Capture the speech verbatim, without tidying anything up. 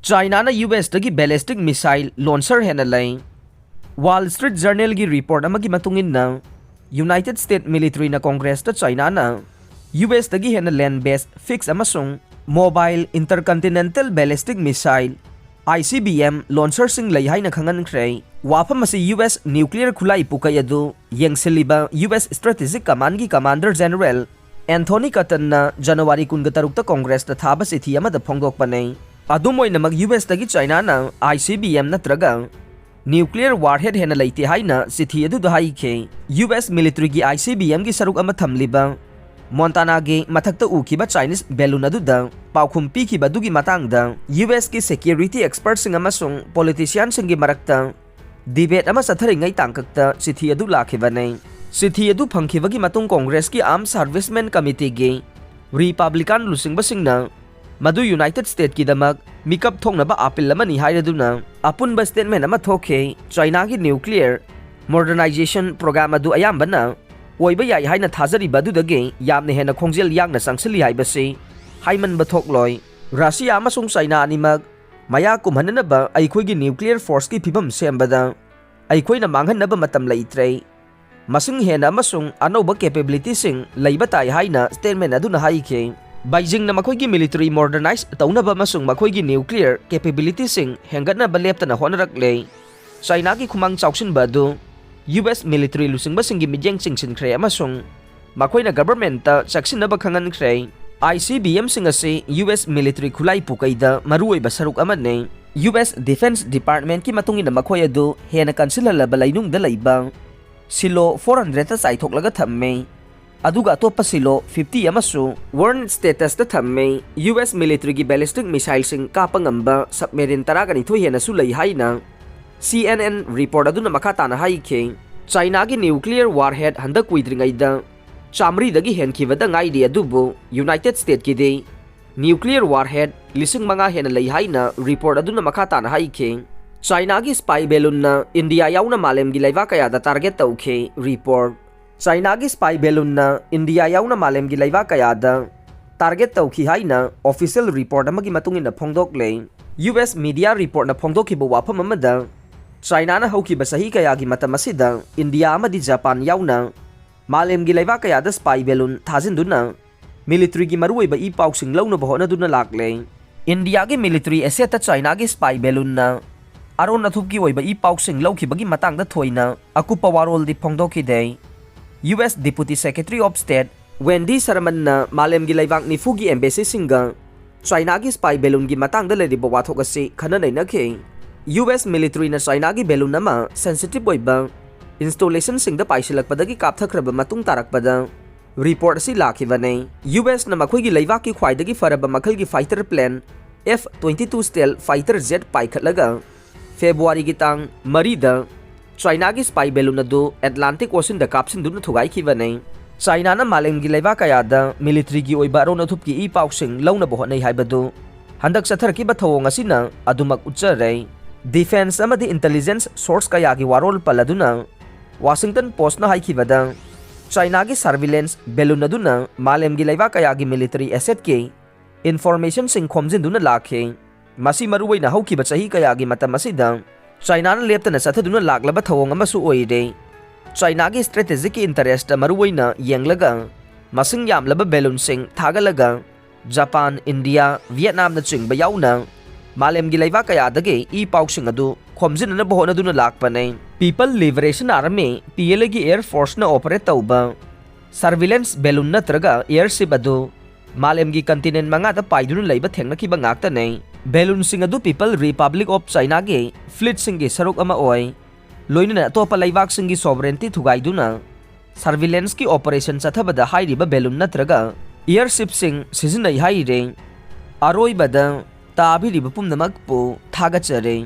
Chinaꯅ USꯇꯒꯤ ballistic missile launcher ꯍꯦꯟꯅ ꯂꯩ꯫ Wall Street Journalꯒꯤ report ꯑꯃꯒꯤ ꯃꯇꯨꯡ ꯏꯟꯅ, United States militaryꯅ Congressꯇ Chinaꯅ USꯇꯒꯤ ꯍꯦꯟꯅ land based fixed ꯑꯃꯁꯨꯡ mobile intercontinental ballistic missile, ICBM, launcherꯁꯤꯡ ꯂꯩ ꯍꯥꯏꯅ ꯈꯪꯍꯟꯈ꯭ꯔꯦ꯫ ꯋꯥꯐꯝ ꯑꯁꯤ US nuclear ꯈꯨꯠꯂꯥꯏ ꯄꯨꯀꯩ ꯑꯗꯨ ꯌꯦꯡꯁꯤꯜꯂꯤꯕ US Strategic Commandꯒꯤ Commander General Anthony Kattonꯅ January ꯀꯨꯟꯒ ꯇꯔꯨꯛꯇ Congressꯇ ꯊꯥꯕ ꯆꯤꯊꯤ ꯑꯃꯗ ꯐꯣꯡꯗꯣꯛꯄꯅꯤ꯫ ꯑꯗꯨꯝ ꯑꯣꯏꯅꯃꯛ, USꯇꯒꯤ Chinaꯅ ICBM ꯅꯠꯇ꯭ꯔꯒ nuclear warhead ꯍꯦꯟꯅ ꯂꯩꯇꯦ ꯍꯥꯏꯅ ꯆꯤꯊꯤ ꯑꯗꯨꯗ ꯍꯥꯏꯈꯤ꯫ US militaryꯒꯤ ICBMꯒꯤ ꯁꯔꯨꯛ ꯑꯃ ꯊꯝꯂꯤꯕ Montanaꯒꯤ ꯃꯊꯛꯇ ꯎꯈꯤꯕ Chinese balloon ꯑꯗꯨꯗ ꯄꯥꯎꯈꯨꯝ ꯄꯤꯈꯤꯕ ꯑꯗꯨꯒꯤ ꯃꯇꯥꯡꯗ USꯀꯤ security expertꯁꯤꯡ ꯑꯃꯁꯨꯡ politicianꯁꯤꯡꯒꯤ ꯃꯔꯛꯇ debate ꯑꯃ ꯆꯠꯊꯔꯤꯉꯩ ꯇꯥꯡꯀꯛꯇ ꯆꯤꯊꯤ ꯑꯗꯨ ꯂꯥꯛꯈꯤꯕꯅꯤ꯫ ꯆꯤꯊꯤ ꯑꯗꯨ ꯐꯪꯈꯤꯕꯒꯤ ꯃꯇꯨꯡ Congressꯀꯤ Armed Servicemen Committeeꯒꯤ Republican ꯂꯨꯆꯤꯡꯕꯁꯤꯡꯅ ꯃꯗꯨ United Statesꯀꯤꯗꯃꯛ ꯃꯤꯀꯞ ꯊꯣꯛꯅꯕ appeal ꯑꯃꯅꯤ ꯍꯥꯏꯔꯗꯨꯅ ꯑꯄꯨꯟꯕ statement ꯑꯃ ꯊꯣꯛꯈꯤ꯫ Chinaꯒꯤ nuclear modernization program ꯑꯗꯨ ꯑꯌꯥꯝꯕꯅ ꯑꯣꯏꯕ ꯌꯥꯏ ꯍꯥꯏꯅ ꯊꯥꯖꯔꯤꯕ ꯑꯗꯨꯗꯒꯤ ꯌꯥꯝꯅ ꯍꯦꯟꯅ ꯈꯣꯡꯖꯦꯜ ꯌꯥꯡꯅ ꯆꯪꯁꯤꯜꯂꯤ ꯍꯥꯏꯕꯁꯤ ꯍꯥꯏꯃꯟꯕ ꯊꯣꯛꯂꯣꯏ꯫ Russia ꯑꯃꯁꯨꯡ China ꯑꯅꯤꯃꯛ ꯃꯌꯥ ꯀꯨꯝꯍꯟꯅꯅꯕ ꯑꯩꯈꯣꯏꯒꯤ nuclear forceꯀꯤ ꯐꯤꯕꯝ ꯁꯦꯝꯕꯗ ꯑꯩꯈꯣꯏꯅ ꯃꯥꯡꯍꯟꯅꯕ ꯃꯇꯝ ꯂꯩꯇ꯭ꯔꯦ꯫ ꯃꯁꯤꯡ ꯍꯦꯟꯅ ꯑꯃꯁꯨꯡ ꯑꯅꯧꯕ capabilityꯁꯤꯡ ꯂꯩꯕ ꯇꯥꯏ ꯍꯥꯏꯅ statement ꯑꯗꯨꯅ ꯍꯥꯏꯈꯤ꯫ Beijingꯅ ꯃꯈꯣꯏꯒꯤ military modernize ꯇꯧꯅꯕ ꯑꯃꯁꯨꯡ ꯃꯈꯣꯏꯒꯤ nuclear capabilityꯁꯤꯡ ꯍꯦꯟꯒꯠꯅꯕ ꯂꯦꯞꯇꯅ ꯍꯣꯠꯅꯔꯛꯂꯦ꯫ Chinaꯒꯤ ꯈꯨꯃꯥꯡ ꯆꯥꯎꯁꯤꯟꯕ ꯑꯗꯨ US military ꯂꯨꯆꯤꯡꯕꯁꯤꯡꯒꯤ ꯃꯤꯠꯌꯦꯡ ꯆꯤꯡꯁꯤꯟꯈ꯭ꯔꯦ ꯑꯃꯁꯨꯡ ꯃꯈꯣꯏꯅ governmentꯇ ꯆꯦꯛꯁꯤꯟꯅꯕ ꯈꯪꯍꯟꯈ꯭ꯔꯦ꯫ ICBMꯁꯤꯡ ꯑꯁꯤ US military ꯈꯨꯠꯂꯥꯏ ꯄꯨꯀꯩꯗ ꯃꯔꯨꯑꯣꯏꯕ ꯁꯔꯨꯛ ꯑꯃꯅꯤ꯫ US Defense Departmentꯀꯤ ꯃꯇꯨꯡ ꯏꯟꯅ ꯃꯈꯣꯏ ꯑꯗꯨ ꯍꯦꯟꯅ ꯀꯟꯁꯤꯜꯍꯜꯂꯕ ꯂꯩꯅꯨꯡꯗ ꯂꯩꯕ silo four hundredꯇ ꯆꯥꯏꯊꯣꯛꯂꯒ ꯊꯝꯃꯤ, ꯑꯗꯨꯒ ꯑꯇꯣꯞꯄ silo fifty ꯑꯃꯁꯨ warning statusꯇ ꯊꯝꯃꯤ꯫ US militaryꯒꯤ ballistic missileꯁꯤꯡ ꯀꯥꯞꯄ ꯉꯝꯕ submarine ꯇꯔꯥꯒ ꯅꯤꯊꯣꯏ ꯍꯦꯟꯅꯁꯨ ꯂꯩ ꯍꯥꯏꯅ CNN report ꯑꯗꯨꯅ ꯃꯈꯥ ꯇꯥꯅ ꯍꯥꯏꯈꯤ꯫ Chinaꯒꯤ nuclear warhead ꯍꯟꯗꯛ ꯀꯨꯏꯗ꯭ꯔꯤꯉꯩꯗ ꯆꯥꯃꯔꯤꯗꯒꯤ ꯍꯦꯟꯈꯤꯕꯗ ꯉꯥꯏꯔꯤ, ꯑꯗꯨꯕꯨ United Statesꯀꯤꯗꯤ nuclear warhead ꯂꯤꯁꯤꯡ ꯃꯉꯥ ꯍꯦꯟꯅ ꯂꯩ ꯍꯥꯏꯅ report ꯑꯗꯨꯅ ꯃꯈꯥ ꯇꯥꯅ ꯍꯥꯏꯈꯤ꯫ Chinaꯒꯤ spy balloonꯅ India ꯌꯥꯎꯅ ꯃꯥꯂꯦꯝꯒꯤ ꯂꯩꯕꯥꯛ ꯀꯌꯥꯗ target ꯇꯧꯈꯤ꯫ Report꯫ Chinaꯒꯤ spy balloonꯅ India ꯌꯥꯎꯅ ꯃꯥꯂꯦꯝꯒꯤ ꯂꯩꯕꯥꯛ ꯀꯌꯥꯗ target ꯇꯧꯈꯤ ꯍꯥꯏꯅ official report ꯑꯃꯒꯤ ꯃꯇꯨꯡ ꯏꯟꯅ ꯐꯣꯡꯗꯣꯛꯂꯦ꯫ U S media reportꯅ ꯐꯣꯡꯗꯣꯛꯈꯤꯕ ꯋꯥꯐꯝ ꯑꯃꯗ, ꯆꯥꯏꯅꯥꯅ ꯍꯧꯈꯤꯕ ꯆꯍꯤ ꯀꯌꯥꯒꯤ ꯃꯇꯝ ꯑꯁꯤꯗ ꯏꯟꯗꯤꯌꯥ ꯑꯃꯗꯤ ꯖꯄꯥꯟ ꯌꯥꯎꯅ ꯃꯥꯂꯦꯝꯒꯤ ꯂꯩꯕꯥꯛ ꯀꯌꯥꯗ spy balloon ꯊꯥꯖꯤꯟꯗꯨꯅ militaryꯒꯤ ꯃꯔꯨꯑꯣꯏꯕ ꯏ ꯄꯥꯎꯁꯤꯡ ꯂꯧꯅꯕ ꯍꯣꯠꯅꯗꯨꯅ ꯂꯥꯛꯂꯦ꯫ ꯏꯟꯗꯤꯌꯥꯒꯤ military assetꯇ ꯆꯥꯏꯅꯥꯒꯤ spy balloonꯅ ꯑꯔꯣꯟ ꯑꯊꯨꯞꯀꯤ ꯑꯣꯏꯕ ꯏ ꯄꯥꯎꯁꯤꯡ ꯂꯧꯈꯤꯕꯒꯤ ꯃꯇꯥꯡꯗ ꯊꯣꯏꯅ ꯑꯀꯨꯞꯄ ꯋꯥꯔꯣꯜꯗꯤ ꯐꯣꯡꯗꯣꯛꯈꯤꯗꯦ꯫ U S Deputy Secretary of State Wendy Shermanꯅ ꯃꯥꯂꯦꯝꯒꯤ ꯂꯩꯕꯥꯛ ꯅꯤꯐꯨꯒꯤ embassyꯁꯤꯡꯒ ꯆꯥꯏꯅꯥꯒꯤ spy balloonꯒꯤ ꯃꯇꯥꯡꯗ ꯂꯩꯔꯤꯕ ꯋꯥꯊꯣꯛ ꯑꯁꯤ ꯈꯟꯅ ꯅꯩꯅꯈꯤ꯫ U S militaryꯅ ꯆꯥꯏꯅꯥꯒꯤ balloon ꯑꯃ sensitive ꯑꯣꯏꯕ installationꯁꯤꯡꯗ ꯄꯥꯏꯁꯤꯜꯂꯛꯄꯗꯒꯤ ꯀꯥꯞꯊꯈ꯭ꯔꯕ ꯃꯇꯨꯡ ꯇꯥꯔꯛꯄꯗ report ꯑꯁꯤ ꯂꯥꯛꯈꯤꯕꯅꯤ꯫ U Sꯅ ꯃꯈꯣꯏꯒꯤ ꯂꯩꯕꯥꯛꯀꯤ ꯈ꯭ꯋꯥꯏꯗꯒꯤ ꯐꯔꯕ ꯃꯈꯜꯒꯤ fighter plane F twenty-two stealth fighter jet ꯄꯥꯏꯈꯠꯂꯒ Februaryꯒꯤ ꯇꯥꯡ ꯃꯔꯤꯗ ꯆꯥꯏꯅꯥꯒꯤ spy balloon ꯑꯗꯨ Atlantic Oceanꯗ ꯀꯥꯞꯁꯤꯟꯗꯨꯅ ꯊꯨꯒꯥꯏꯈꯤꯕꯅꯤ꯫ ꯆꯥꯏꯅꯥꯅ ꯃꯥꯂꯦꯝꯒꯤ ꯂꯩꯕꯥꯛ ꯀꯌꯥꯗ militaryꯒꯤ ꯑꯣꯏꯕ ꯑꯔꯣꯟ ꯑꯊꯨꯞꯀꯤ ꯏ ꯄꯥꯎꯁꯤꯡ ꯂꯧꯅꯕ ꯍꯣꯠꯅꯩ ꯍꯥꯏꯕꯗꯨ ꯍꯟꯗꯛ ꯆꯠꯊꯔꯛꯈꯤꯕ ꯊꯧꯑꯣꯡ ꯑꯁꯤꯅ ꯑꯗꯨꯃꯛ ꯎꯠꯆꯔꯦ꯫ Defence ꯑꯃꯗꯤ intelligence source ꯀꯌꯥꯒꯤ ꯋꯥꯔꯣꯜ ꯄꯜꯂꯗꯨꯅ Washington Postꯅ ꯍꯥꯏꯈꯤꯕꯗ, ꯆꯥꯏꯅꯥꯒꯤ surveillance balloon ꯑꯗꯨꯅ ꯃꯥꯂꯦꯝꯒꯤ ꯂꯩꯕꯥꯛ ꯀꯌꯥꯒꯤ military assetꯀꯤ informationꯁꯤꯡ ꯈꯣꯝꯖꯤꯟꯗꯨꯅ ꯂꯥꯛꯈꯤ꯫ ꯃꯁꯤ ꯃꯔꯨꯑꯣꯏꯅ ꯍꯧꯈꯤꯕ ꯆꯍꯤ ꯀꯌꯥꯒꯤ ꯃꯇꯝ ꯑꯁꯤꯗ ꯆꯥꯏꯅꯥꯅ ꯂꯦꯞꯇꯅ ꯆꯠꯊꯗꯨꯅ ꯂꯥꯛꯂꯕ ꯊꯧꯑꯣꯡ ꯑꯃꯁꯨ ꯑꯣꯏꯔꯦ꯫ ꯆꯥꯏꯅꯥꯒꯤ strategicꯀꯤ interestꯇ ꯃꯔꯨꯑꯣꯏꯅ ꯌꯦꯡꯂꯒ ꯃꯁꯤꯡ ꯌꯥꯝꯂꯕ balloonꯁꯤꯡ ꯊꯥꯒꯠꯂꯒ ꯖꯄꯥꯟ, ꯏꯟꯗꯤꯌꯥ, ꯚꯤꯌꯦꯠꯅꯥꯝꯅꯆꯤꯡꯕ ꯌꯥꯎꯅ ꯃꯥꯂꯦꯝꯒꯤ ꯂꯩꯕꯥꯛ ꯀꯌꯥꯗꯒꯤ ꯏ ꯄꯥꯎꯁꯤꯡ ꯑꯗꯨ ꯈꯣꯝꯖꯤꯟꯅꯅꯕ ꯍꯣꯠꯅꯗꯨꯅ ꯂꯥꯛꯄꯅꯤ꯫ People Liberation Army, P L Aꯒꯤ air forceꯅ operate ꯇꯧꯕ surveillance balloon ꯅꯠꯇ꯭ꯔꯒ airship ꯑꯗꯨ ꯃꯥꯂꯦꯝꯒꯤ continent ꯃꯉꯥꯗ ꯄꯥꯏꯗꯨꯅ ꯂꯩꯕ ꯊꯦꯡꯅꯈꯤꯕ ꯉꯥꯛꯇꯅꯤ꯫ Balloonꯁꯤꯡ ꯑꯗꯨ People Republic of Chinaꯒꯤ fleetꯁꯤꯡꯒꯤ ꯁꯔꯨꯛ ꯑꯃ ꯑꯣꯏ, ꯂꯣꯏꯅꯅ ꯑꯇꯣꯞꯄ ꯂꯩꯕꯥꯛꯁꯤꯡꯒꯤ sovereignty ꯊꯨꯒꯥꯏꯗꯨꯅ surveillancekꯤ operation ꯆꯠꯊꯕꯗ ꯍꯥꯏꯔꯤꯕ balloon ꯅꯠꯇ꯭ꯔꯒ airshipꯁꯤꯡ ꯁꯤꯖꯤꯟꯅꯩ ꯍꯥꯏꯔꯤ꯫ ꯑꯔꯣꯏꯕꯗ ꯇꯥꯕꯤꯔꯤꯕ ꯄꯨꯝꯅꯃꯛꯄꯨ ꯊꯥꯒꯠꯆꯔꯤ꯫